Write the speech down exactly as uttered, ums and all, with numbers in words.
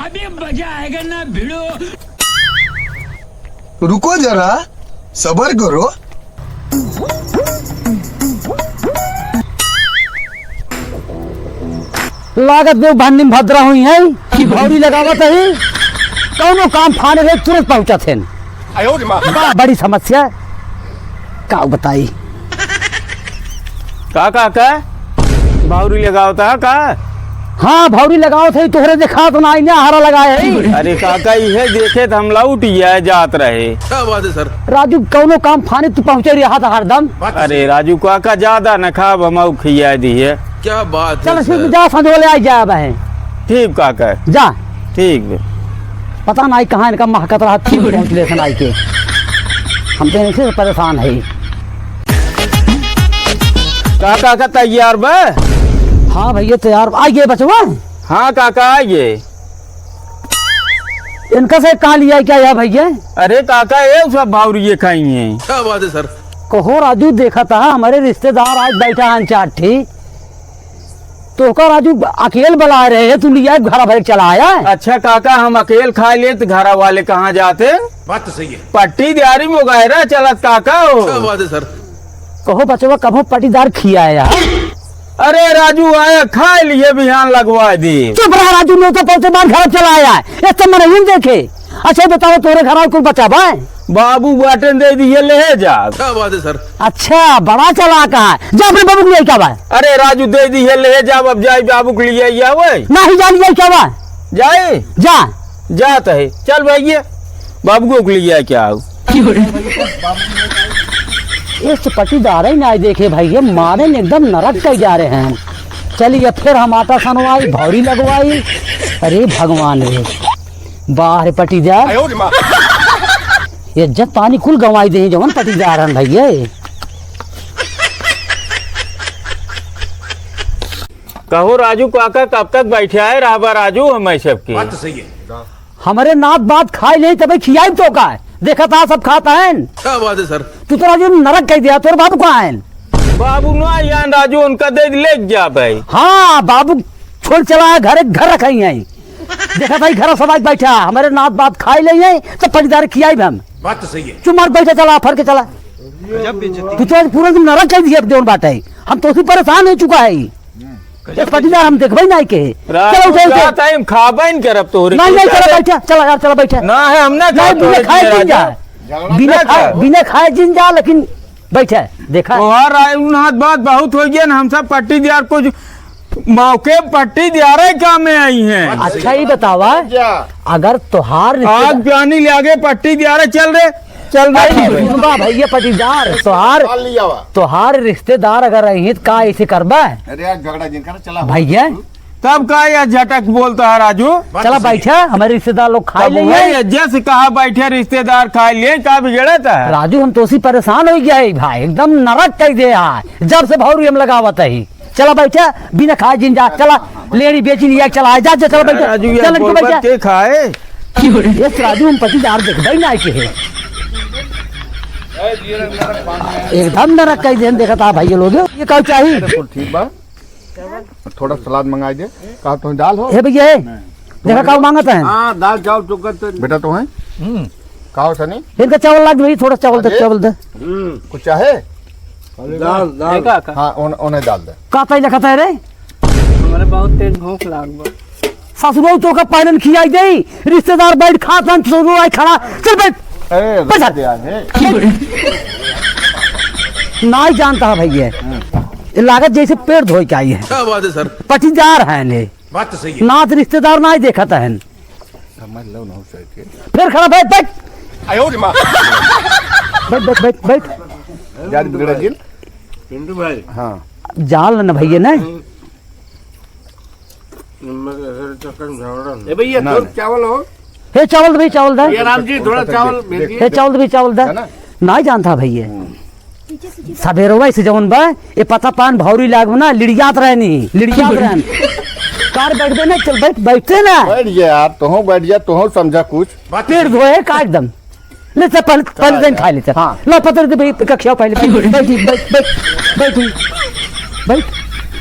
अभी मजा आएगा ना भिड़ो। रुको जरा, सबर करो। लागत देव भन्नी भद्रा हुई है कि भौरी लगावत है, कौनो काम फाने रहे तुरंत पहुंचत हैं। आयो रे माँ। बा-, बड़ी समस्या, का बताई। का, का, का? भौरी लगावत है का? हाँ, भौरी लगावत है, तोहरे देखात नाई ने हरा लगाए है। अरे काका, इहे देखे त हम लौट आए जात रहे। क्या बात है सर? राजू, कौनो काम फाने तू पहुँचे रहा था हरदम। अरे राजू काका, ज्यादा न खाब, हम खिया दिए। क्या बात चल, है फिर सर? जा, संझोले आई जाए बहन। ठीक काका। जा। ठीक बे। पता नाई कहाँ इनका महकत रहा, तू पहुँच ले सन आई के। हम तो इनसे परेशान है। का काका तैयार बा? हाँ भैया तैयार बा। आइए बचवा। हाँ काका आइए। इनका से कहाँ लिया क्या है भैया? अरे काका ये सब भावरिये खाई हैं। क्या बात है सर? कहो राजू देखा था हमारे रिश्तेदार आज बैठा हैं चार ठी। तोहका राजू अकेल बलाए रहे हैं, तू लिया घरा भर चला आया है? अच्छा काका, हम अकेल खाए ले तो घरा वाले कहाँ जाते? बात तो सही है। पट्टी दियारी मोगायरा चलत काका हो। क्या बात है सर? कहो बचवा, कभो पट्टीदार खियाया? अरे राजू आया, खाए लिए बिहान लगवा दी। चुप रहा राजू, नहीं तो पहुंचे बाद घर चला आया है। ये सब मनइन देखे। अच्छा, बताओ, तोरे घर और कुल बचा बा? बाबू बाटन दे दिए, ले जा। क्या बात है सर? अच्छा, बड़ा चालाक है। जा अपने बाबू को ले आइके आवा। अरे राजू दे दिए, ले जा, अब जाई बाबू को लिए आवे। नहीं जा, ले आइके आवा। जाए? जा। जात है, चल भैया, बाबू को ले आइके आओ। इस पट्टीदार ही ना देखे भैया, मारे ने एकदम नरक कइ जा रहे हैं। चलिए फिर हम आटा सनवाई, भौरी लगवाई। अरे भगवान रे। बाहर पटीदार। आयो रे माँ। इज्जत पानी कुल गंवाई दे जवन पटीदार हन भैया। कहो राजू काका, कब तक बैठे आए रहबा राजू, हम सबके? बात तो सही है। हमरे नात बात खाए ले तबे खियाई तो का? देखा था सब खाता है। क्या बात है सर? तू तो राजू नरक कइ दिया, तोर बाबू कहाँ है? बाबू ना यान राजू, उनका दे ले जा भाई। हाँ, बाबू छोड़ चला है, घर, घर रखाई है। देखा था, ई घर सब आज बैठा, हमरे नात बात खाए ले हैं, तो पटीदार खियाई हम। बात तो सही है। चुप मार, बैठा, चला, फर के चला। गजब बेइज्जती। तू तो आज पूरा दिन नरक कइ दिया, देवन बात है। हम तो उसी परेशान हो चुका है। गजब एक पटीदार हम देखबे नहीं के। रात चलो, उठो, उठो। रात है, हम खाबे नहीं करब तोहरे नहीं, के नहीं, चला, चले। बैठा, चला यार, चला, बैठा। ना है, हम ना नहीं, खाब बिना तोहरे खाए के जिन जा। राजू। बिना ना खाए, खाब। बिना खाए जिन जा, लेकिन बैठे, देखा? तोहार आए उन हाथ बात बहुत होइ गया ना, हम सब पट्टीदार कुछ मौके पट्टीदार काम में आई हैं। अच्छा, ई बतावा, जा। अगर तोहार आग पानी ले आगे पट्टीदार चल रे, चल रे। अरे, सुनबा भैया पट्टीदार, तोहार, माल लिया वा। तोहार रिश्तेदार अगर रही त का ऐसे करबा? अरे यार, झगड़ा जिन कर, चला। भैया, तब का यह झटक बोलता है राजू? चला बैठा, हमारे रिश्तेदार लोग खाए तब ले वही हैं। है, जैसे कहा बैठे रिश्तेदार खाए ले, का बिगड़ता है? राजू, हम तो उसी परेशान हो गया है भाई, एकदम नरक कइ दे है। जब से भौरी हम लगावत है, चला बैठा, बिना खाए जिन जा, चला लेनी बेची लिया, चला जा, जा, चला बैठा, राजू, ये चल इनके बोलबा बैठा। के खाए? ये राजू, हम पट्टीदार देखबे ना के है। एकदम नरक कइ दे, देखा था भाई ये लोग, ये का चाहिए? अरे, कुल ठीक बा। थोड़ा सलाद मंगाई दे। का तुम दाल हो? हे भैया, हे। देखा का मांगत है? हाँ, दाल चावल चोखा तो बेटा तो है। हम्म। का हो सनी? इनका चावल लाग भाई, थोड़ा चावल दे, अरे? चावल दे। हम्म। कुछ चाहे? दाल, दाल। देखा का? हाँ, उन-, उन्हें दाल दे। का ताई लिखत है रे? हमारे बहुत तेज भूख लाग बा। ससुरो तो का पायलन खियाई दे, रिश्तेदार बैठ खात हन, ससुरो आई खड़ा, चल बैठ। अरे, बैठ। रुक जा, हे। नाई जानता है भैया। हम्म। ये लागत जैसे पेट धोए के आई है। क्या बात है सर? पटीदार है ने। बात तो सही है। नात रिश्तेदार नाई देखत है। समझ लो ना सर के। फिर खड़ा बैठ, बैठ। आयो रे माँ। बैठ, बैठ, बैठ, बैठ। यार बिगड़ा जिन। पिंटू भाई। हाँ। जाल न भैया ने। ए भैया, ना, थोड़ा ना। चावल हो। हे चावल दे भाई, चावल दे। ये राम जी, थोड़ा चावल भेजिए। हे चावल दे भाई, चावल दे। है ना? नाई जानता भैया। हम्म। सबेरवा से जवन बा, ये पता पान भौरी लागब ना, लिड़ियात रहनी, लिड़ियात रहन। कार बैठ दे ना, चल बैठ, बैठते ना। बैठ जा यार, तोहो बैठ जा, तोहो समझा कुछ। पेट धोए का एकदम। ले चल, पहले, पहले चला दिन यार। खा ले चल। हाँ। ला, पत्थर दे भाई, का खियाओ पहले। बैठी, बैठ, बैठ, बैठी, बैठ।